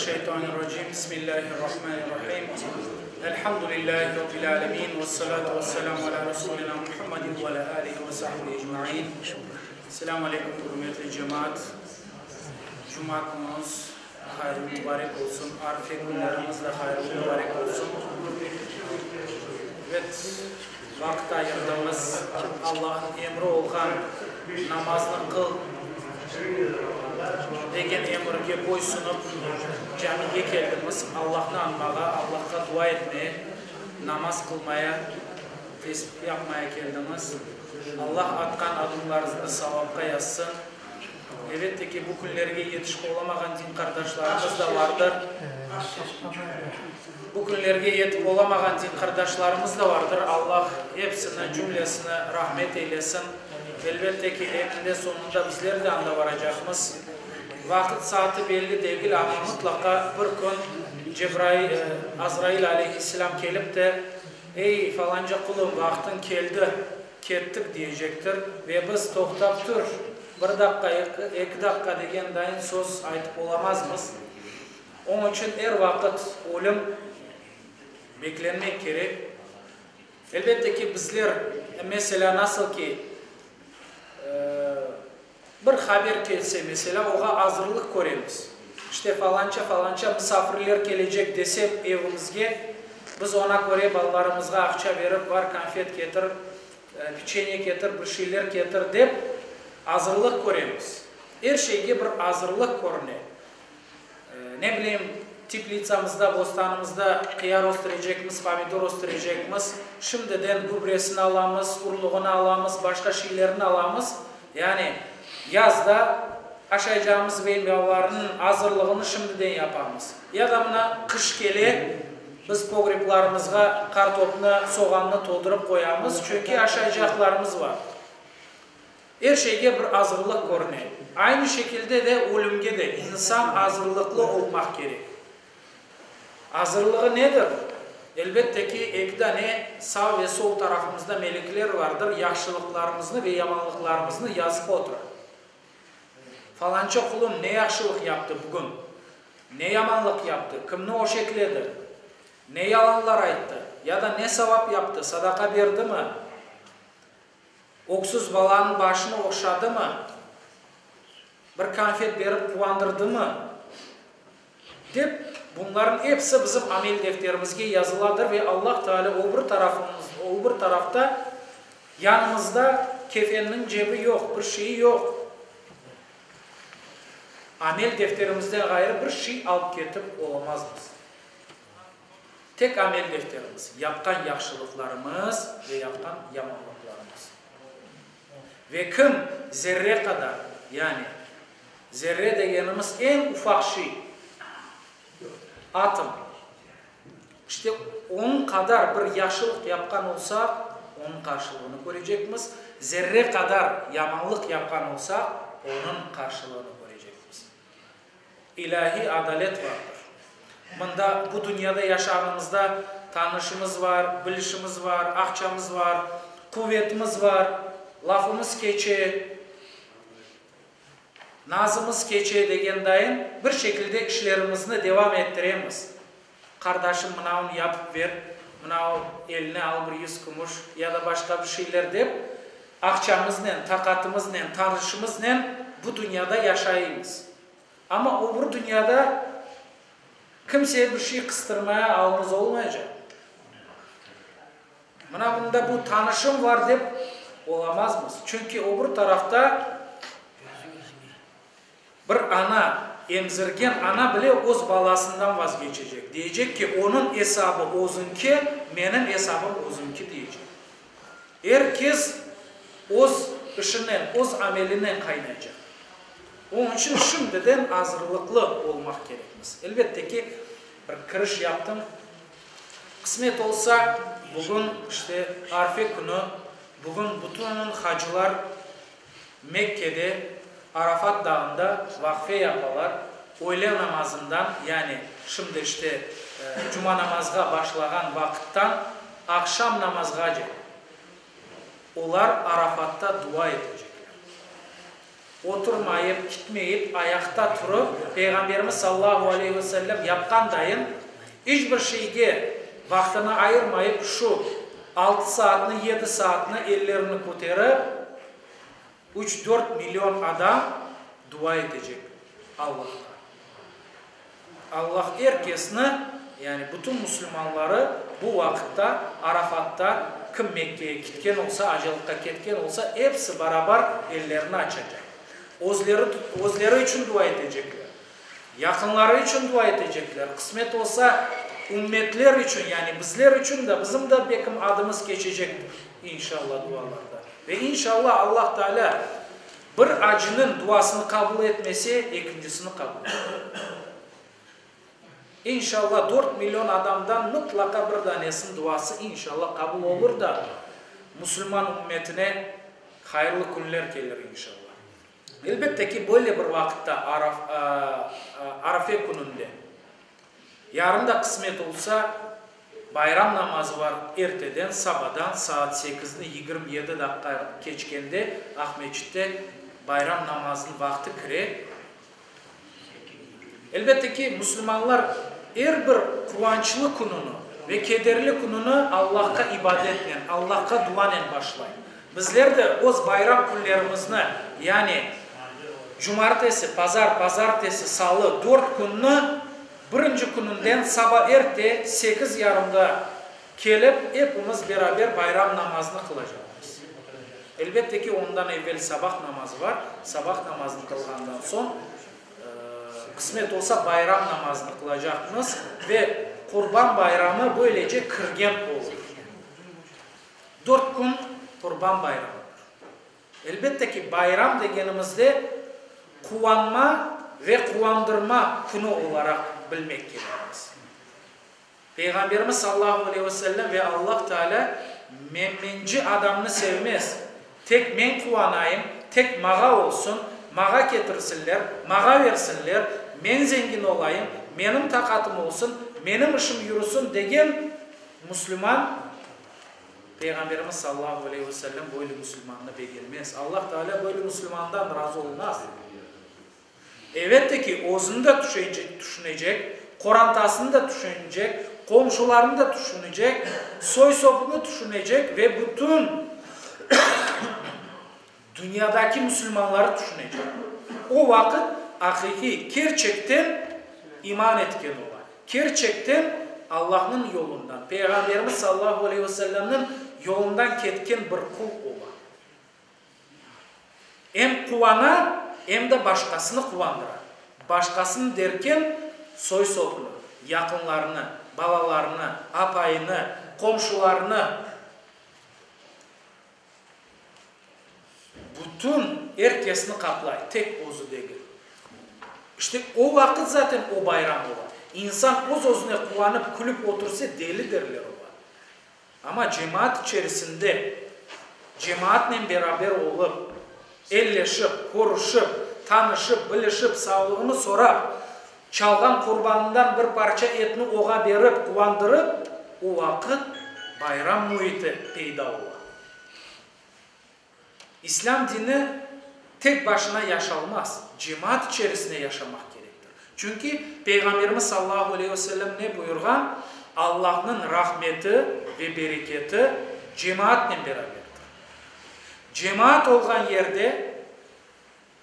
mineşşeytanirracim. Bismillahirrahmanirrahim. Elhamdülillahi Rabbil alemin. Vessalatu vesselamu ala Resulina Muhammedin ve ala alihi ve sahbihi ecmain. Selâmu aleykum, ürmetli cemaat. Cuma künüñiz hayırlı mubarek olsun. Arfe künleriñiz de hayırlı mubarek olsun. Evet, vaqıt ayırdıñız, Allahnıñ emri olğan namaznı qıl degen emirge boysunıp, camige keldiñiz, Allahnı añmağa, Allahqa dua etmeye, namaz qılmaya, tesbih yapmaya keldiñiz. Allah atqan adımlarıñıznı savapqa yazsın. Elbette ki, bu künlerge yetişip olamağan din qardaşlarımız da vardır. Bu künlerge yetip olamağan din qardaşlarımız da vardır. Allah hepsini, cümlesini rahmet eylesin. Elbette ki, eninde soñunda bizler de anda varacaqmız. Vaqıt-saatı belli degil, amma mıtlaqa bir kün Cebrail, Azrail aleyhisselâm kelip de, Ey, falanca qulum, vaqtıñ keldi, kettik diyecektir ve biz toqtap tur, bir daqqa, eki daqqa degen dayın söz aytıp olamazmız. Oñ içün er vaqıt ölüm beklenmek kerek. Elbette ki, bizler, meselâ, nasıl ki, Bir haber kelse, meselâ, oğa azırlıq köremiz. İşte, falanca-falanca misafirler kelecek dese evimizge, biz oña köre balalarımızğa aqça berip, bar konfet ketir, piçenye ketir, bir şeyler ketir dep, azırlıq köremiz. Er şeyge bir azırlıq körüne. Ne bileyim, teplitsamızda, bostanımızda qıyar östürecekmiz, pomidor östürecekmiz, şimdiden gübresini alamız, urluğını alamız, başqa şeylerini alamız. Yani, yazda aşaycağımız meyvalarnıñ azırlığını şimdiden yapamız. Ya da mına qış kele, biz pogreblarımızğa qartopnı, soğannı toldurıp qoyamız, çünki aşaycaqlarımız bar. Er şeyge bir azırlıq körüne. Aynı şekilde de ölümge de insan azırlıqlı olmaq kerek. Azırlığı nedir? Elbette ki, eki dane sağ ve sol tarafımızda melekler vardır, yahşılıqlarımıznı ve yamanlıqlarımıznı yazıp otura. Falanca qulum ne yahşılıq yaptı bugün, ne yamanlıq yaptı, kimni öşekledi, ne yalanlar ayttı, ya da ne savap yaptı, sadaqa berdimi, Öksüz balanıñ başını oşadımı, bir konfet berip quvandırdımı? Dep, bunlarnıñ episi bizim amel defterimizge yazıladır ve Allah Teala o bir tarafımız, o bir tarafta yanımızda kefenniñ cebi yoq, bir şeyi yoq. Amel defterimizden ğayrı bir şey alıp ketip olamazmız. Tek amel defterimiz, yapqan yahşılıqlarımız ve yapqan yamanlıqlarımız. Ve kim zerre qadar, yani, zerre degenimiz eñ ufaq şey, atom, işte, onıñ qadar bir yahşılıq yapqan olsaq, onıñ qarşılığını körecekmiz, zerre qadar yamanlıq yapqan olsaq, onıñ qarşılığını körecekmiz. İlâhiy adalet vardır. Mında, bu dünyada yaşağanımızda tanışımız var, bilişimiz var, aqçamız var, quvetimiz var, lafımız keçe, nazımız keçe degen dayın bir şekilde işlerimizni devam ettiremiz. Qardaşım, mınavını yapıp ber, mınav eline al bir yüz kümüş ya da başqa bir şeyler dep, aqçamıznen, taqatımıznen, tanışımıznen bu dünyada yaşaymız. Amma o bir dünyada kimseye bir şey qıstırmaya alımız olmaycaq. Mına bunda bu tanışım var dep olamazmız. Çünki o bir tarafta Bir ana, emzirgen ana bile öz balasından vazgeçecek, deycek ki, onıñ esabı özüñki, menim esabım özümki, deycek. Er kes öz işinen, öz amelinen qaynaycaq. Onıñ içün şimdiden azırlıqlı olmaq kerekmiz. Elbette ki, bir kiriş yaptım. Qısmet olsa, bugün, işte, arfe künü, bugün bütün hacılar Mekkede, Arafat dağında vaqfe yapalar, öyle namazından, yani şimdi işte cuma namazğa başlağan vaqıttan aqşam namazğace olar Arafatta dua etecekler. Oturmayıp, kitmeyip, ayaqta turıp, Peyğamberimiz sallallahu aleyhi ve sellem yapqan dayın, iç bir şeyge vaqtını ayırmayıp, şu altı saatnı, yedi saatnı ellerini köterip, üç-dört million adam dua etecek Allahqa. Allah er kesni, yani bütün musulmanları bu vaqıtta Arafatta, kim Mekkege kitken olsa, acılıqqa ketken olsa, episi barabar ellerini açacaq. Özleri, özleri içün dua etecekler. Yaqınları içün dua etecekler. Qısmet olsa, ümmetler içün, yani bizler içün de, bizim de bekim adımız keçecektir, inşallah, dualarda. Ve inşallah Allah Teala Bir acınıñ duasını qabul etmese, ekincisini qabul eter. İnşallah, 4 million adamdan mıtlaqa bir danesiniñ duası inşallah qabul olur da, musulman ümmetine hayırlı künler kelir inşallah. Elbette ki, böyle bir vaqıtta, Arafe kününde, Yarın da qısmet olsa, bayram namazı var, erteden, sabadan, saat sekizni 27 daqqa keçkende Aqmeçitte bayram namazınıñ vaqtı kire. Elbette ki, musulmanlar er bir quvançlı kününi ve kederli kününi Allahqa ibadetnen, Allahqa duanen başlay. Bizler de öz bayram künlerimizni, yani cumartesi, pazar, pazartesi, salı, dört künni birinci kününden saba erte sekiz yarımda kelip, epimiz beraber bayram namazını qılacaqmız. Elbette ki, ondan evel sabah namazı bar. Sabah namazını qılğandan soñ, qısmet olsa, bayram namazını qılacaqmız ve Qurban bayramı böylece kirgen olur. Dört kün Qurban bayramıdır. Elbette ki, bayram degenimizde quvanma ve quvandırma künü olaraq bilmek kerekmiz. Peyğamberimiz sallahu aleyhi ve sellem ve Allah Teala menmenci adamnı sevmez. Tek men quvanayım, tek mağa olsun, mağa ketirsinler, mağa versinler, men zengin olayım, menim taqatım olsun, menim işim yürüsin degen musulman Peyğamberimiz sallahu aleyhi ve sellem böyle musulmannı begenmez. Allah Teala böyle musulmandan razı olmaz. Elbette ki, özüni de tüşünecek, qorantasını da tüşünecek, qomşularını da tüşünecek, soy-sopını tüşünecek ve bütün dünyadaki musulmanları tüşünecek. O vaqıt aqiqiy, kerçekten iman etken ola. Kerçekten Allahnıñ yolundan, Peyğamberimiz sallahu aleyhi ve sellemniñ yolundan ketken bir qul ola. Em quvana, em de başqasını quvandıra. Başqasını derken, soy-sopını, yaqınlarını, balalarını, apayını, qomşularını, bütün er kesni qaplay, tek özü degil. İşte, o vaqıt zaten o bayram ola. İnsan öz-özüne quvanıp, külüp otursa, deli derler oña. Amma cemaat içerisinde, cemaatnen beraber olıp, elleşip, körüşip, tanışıp, bilişip, sağlığını sorap, çalğan qurbanından bir parça etni oğa berip, quvandırıp, o vaqıt bayram müiti peyda ola. İslâm dini tek başına yaşalmaz, cemaat içerisinde yaşamaq kerektir. Çünki Peyğamberimiz sallallahu aleyhi ve sellem ne buyurğan? Allahnıñ rahmeti ve bereketi cemaatnen beraberdir. Cemaat olğan yerde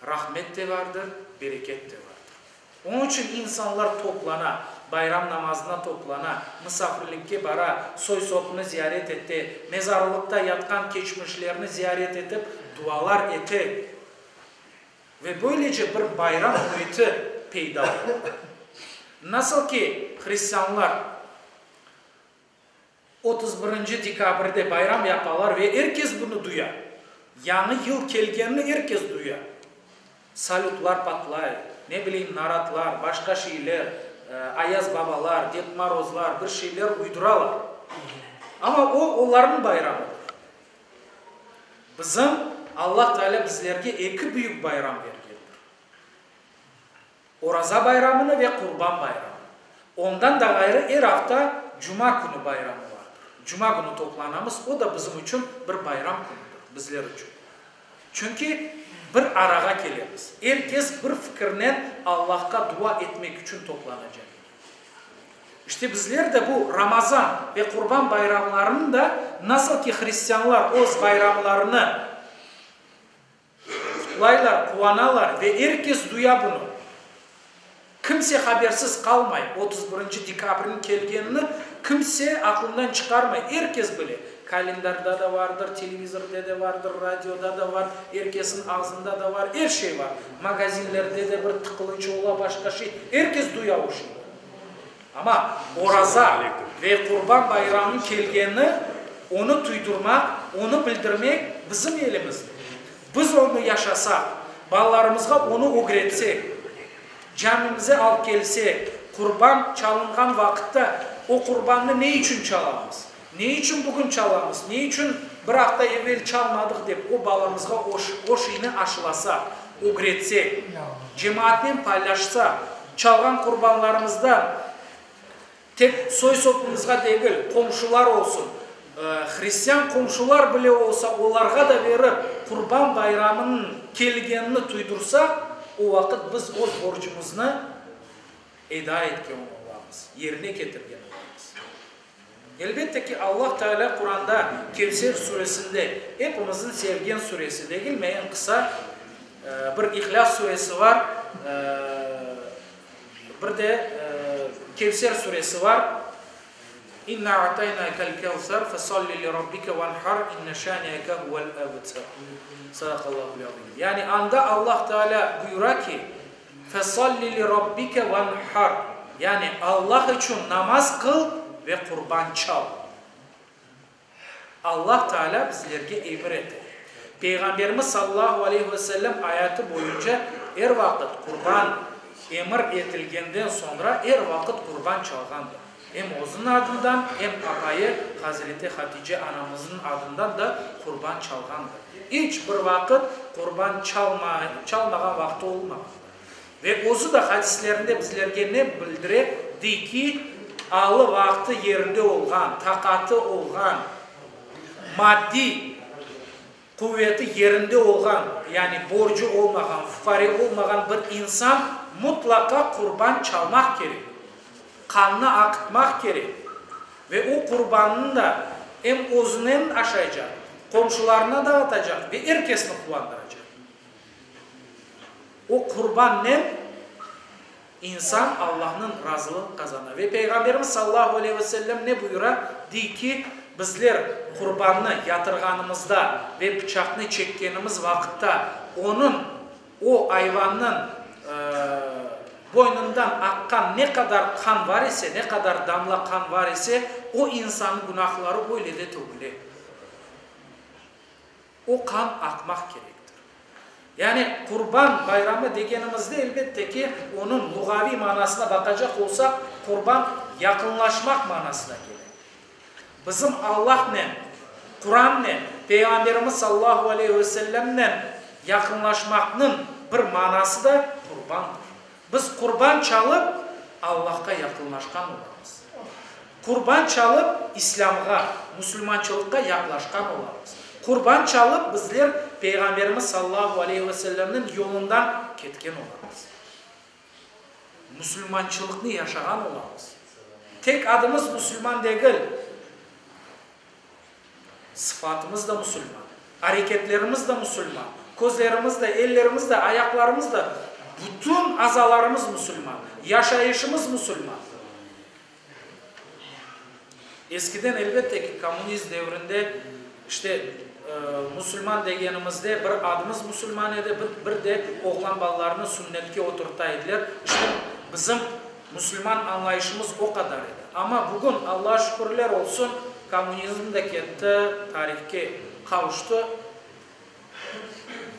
Rahmet de vardır, bereket de vardır. Onıñ içün insanlar toplana, bayram namazına toplana, musafirlikke bara, soy-sopnı ziyaret ete, mezarlıqta yatqan keçmişlerni ziyaret etip, dualar ete. Ve böylece bir bayram müiti peyda ola. Nasıl ki, hristianlar 31 dekabrde bayram yapalar ve er kes bunı duya. Yañı yıl kelgenini er kes duya. Salütlar patlay, ne bileyim, naratlar, başqa şeyler, Ayaz babalar, Ded Morozlar, bir şeyler uyduralar. Amma o, olarnıñ bayramıdır. Bizim Allah Teala bizlerge eki büyük bayram bergendir. Oraza bayramını ve Qurban bayramını. Ondan da ğayrı er afta cuma künü bayramı vardır. Cuma künü toplanamız, o da bizim içün bir bayram künüdir, bizler içün. Çünki bir arağa kelemiz. Er kes bir fikirnen Allahqa dua etmek içün toplanacaq eken. İşte bizler de bu Ramazan ve Qurban bayramlarını da nasıl ki hristianlar öz bayramlarını qutlaylar, quvanalar ve er kes duya bunı. Kimse habersiz qalmay, 31 dekabrniñ kelgenini kimse aqlından çıqarmay, er kes bile. Kalendarda da vardır, televizorde de vardır, radioda da var, er kesniñ ağzında da var, er şey var. Magazinlerde de bir tıqılınç ola, başqa şey, er kes duya o şeyni. Amma Oraza ve Qurban bayramınıñ kelgenini onı tuydurmaq, onı bildirmek bizim elimizde. Biz onı yaşasaq, balalarımızğa onı ögretsek, camimize alıp kelsek, qurban çalınğan vaqıtta o qurbannı ne içün çalamız, ne içün bugün çalamız, ne içün bir afta evel çalmadıq dep o balamızğa o şeyni aşılasaq, ögretsek, cemaatnen paylaşsaq, çalğan qurbanlarımızdan Tek soy-sopumızğa degil, qomşular olsun, hristian qomşular bile olsa, olarğa da berip, Qurban bayramınıñ kelgenini tuydursaq, o vaqıt biz öz borcumıznı eda etken olamız, yerine ketirgen olamız. Elbette ki, Allah Teala Quranda, Kevser suresinde, epimizniñ sevgen suresi, degilmi, eñ qısa bir İhlâs suresi var, Bir de Kevser suresi var, İnna a'taynâkel kevser, fesalli li rabbike venhar, inne şâni'eke huvel ebter. Sadakallahul azim. Yani anda Allah Teala buyura ki, Fesalli li rabbike venhar, yani Allah içün namaz qıl ve qurban çal. Allah Teala bizlerge emir ete. Peyğamberimiz sallallahu aleyhi ve sellem ayatı boyunca er vaqıt qurban emir etilgenden soñra er vaqıt qurban çalğandır. Em özüniñ adından, em apayı Hazreti Hatice anamıznıñ adından da qurban çalğandır. İç bir vaqıt qurban çalmağan vaqtı olmağandır. Ve özü de hadislerinde bizlerge ne bildire, dey ki, alı-vaqtı yerinde olğan, taqatı olğan, maddiy quveti yerinde olğan, yani borcu olmağan, fuqare olmağan bir insan mutlaqa qurban çalmaq kerek, qannı aqıtmaq kerek. Ve o qurbannı da em özünen aşaycaq, qomşularına dağıtacaq ve er kesni quvandıracaq. O qurbannen insan Allahnıñ razılığın qazana. Ve Peyğamberimiz sallallahu aleyhi ve sellem ne buyura? Dey ki, bizler qurbannı yatırğanımızda ve pıçaqnı çekkenimiz vaqıtta onıñ, o ayvannıñ, boynundan aqqan ne qadar qan var ise, ne qadar damla qan var ise, o insannıñ günahları öyle de tögüle. O qan aqmaq kerektir. Yani Qurban bayramı degenimizde, elbette ki, onıñ luğaviy manasına baqacaq olsaq, qurban yaqınlaşmaq manasına kele. Bizim Allahnen, Qurannen, Peyğamberimiz sallallahu aleyhi ve sellemnen yaqınlaşmaqnıñ bir manası da qurbandır. Biz qurban çalıp, Allahqa yaqınlaşqan olamız. Qurban çalıp, İslâmğa, musulmançılıqqa yaqlaşqan olamız. Qurban çalıp, bizler Peyğamberimiz sallallahu aleyhi ve sellemniñ yolundan ketken olamız. Musulmançılıqnı yaşağan olamız. Tek adımız musulman degil. Sıfatımız da musulman, areketlerimiz de musulman, közlerimiz de, ellerimiz de, ayaqlarımız da, bütün azalarımız musulman, yaşayışımız musulman. Eskiden, elbette ki, kommunist devrinde, işte, musulman degenimizde bir adımız musulman edi, bir de oğlan balalarını sünnetke oturta ediler. İşte, bizim Musulman añlayışımız o qadar edi. Amma bugün, Allağa şükürler olsun, kommunizm de ketti, tarihke qavuştı.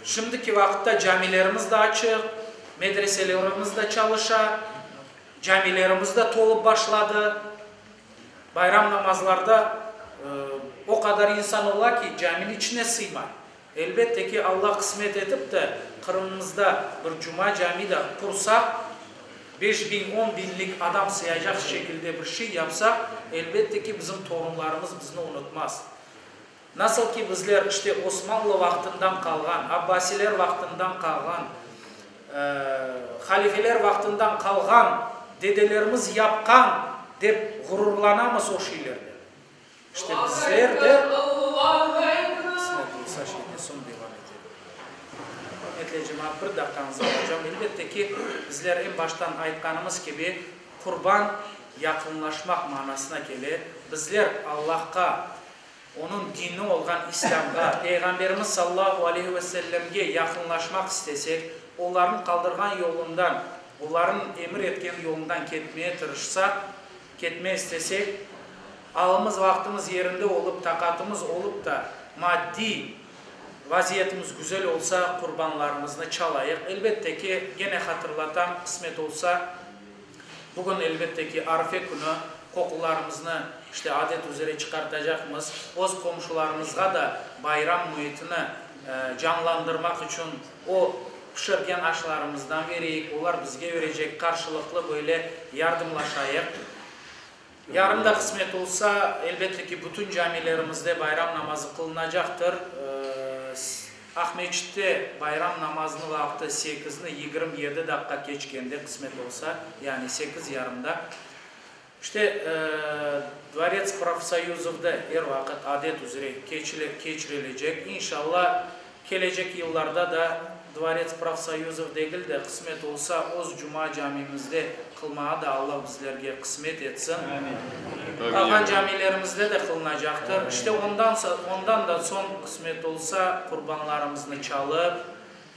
Şimdiki vaqıtta camilerimiz de açıq, medreselerimiz de çalışa, camilerimiz de tolıp başladı. Bayram namazlarda o qadar insan ola ki, caminiñ içine sıymay. Elbette ki, Alla qısmet etip de, Qırımımızda bir Cuma cami de qursaq, 5000, on biñlik adam sıyacaq şekilde bir şey yapsaq, elbette ki, bizim torunlarımız bizni unutmaz. Nasıl ki bizler işte Osmanlı vaqtından qalğan, Abbasiler vaqtından qalğan, halifeler vaqtından qalğan, dedelerimiz yapqan dep ğururlanamız o şeylerden. İşte bizler de, qısmet olsa şeyde soñ devam etelim. Ürmetli cemaat, bir daqqañızı alacağım. Elbette ki, bizler eñ baştan aytqanımız kibi, qurban yaqınlaşmaq manasına kele. Bizler Allahqa, Onıñ dini olğan İslâmğa, Peyğamberimiz sallallahu aleyhi ve sellemge yaqınlaşmaq istesek, olarnıñ qaldırğan yolundan, olarnıñ emir etken yolundan ketmeye tırışsaq, ketme istesek, alımız, vaqtımız yerinde olıp, taqatımız olıp da, maddiy vaziyetimiz güzel olsa, qurbanlarımıznı çalayıq. Elbette ki, gene hatırlatam, qısmet olsa, Bugün, elbette ki, Arfe künü, qoqularımıznı, işte, adet üzre çıqartacaqmız. Öz qomşularımızğa da bayram müitini canlandırmaq içün o pişirgen aşlarımızdan vereyik, olar bizge verecek, qarşılıqlı böyle yardımlaşayıq. Yarın da qısmet olsa, elbette ki, bütün camilerimizde bayram namazı qılınacaqtır. Aqmeçitte bayram namazınıñ vaqtı sekizni 27 daqqa keçkende, qısmet olsa, yani sekiz yarımda. İşte, Dvorets profsoyuzovda er vaqıt adet üzre keçirilecek. İnşalla, kelecek yıllarda da Dvorets profsoyuzov degil de, qısmet olsa, öz Cuma camimizde qılmağa da Alla bizlerge qısmet etsin. Qalğan camilerimizde de qılınacaqtır. İşte ondan ondan da soñ, qısmet olsa, qurbanlarımıznı çalıp,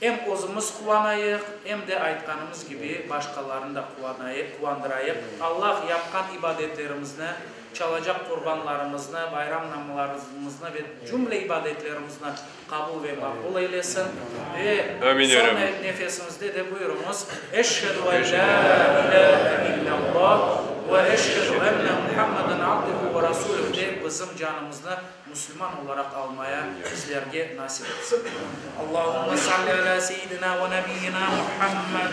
Em özümiz quvanayıq, em de, aytqanımız kibi, başqalarını da quvanayıq, quvandırayıq. Allah yapqan ibadetlerimizni, çalacaq qurbanlarımıznı, bayram namlarımıznı ve cümle ibadetlerimizni qabul ve maqbul eylesin. Ve soñ nefesimizde de buyurıñız, Eşhedü en lâ ilâhe illallah ve eşhedü enne Muhammeden abduhu ve rasulüh dep bizim canımıznı Müslüman olaraq almaya bizlerge nasip etsin. Allahümme salli alâ seyyidina ve nebiyyina Muhammed.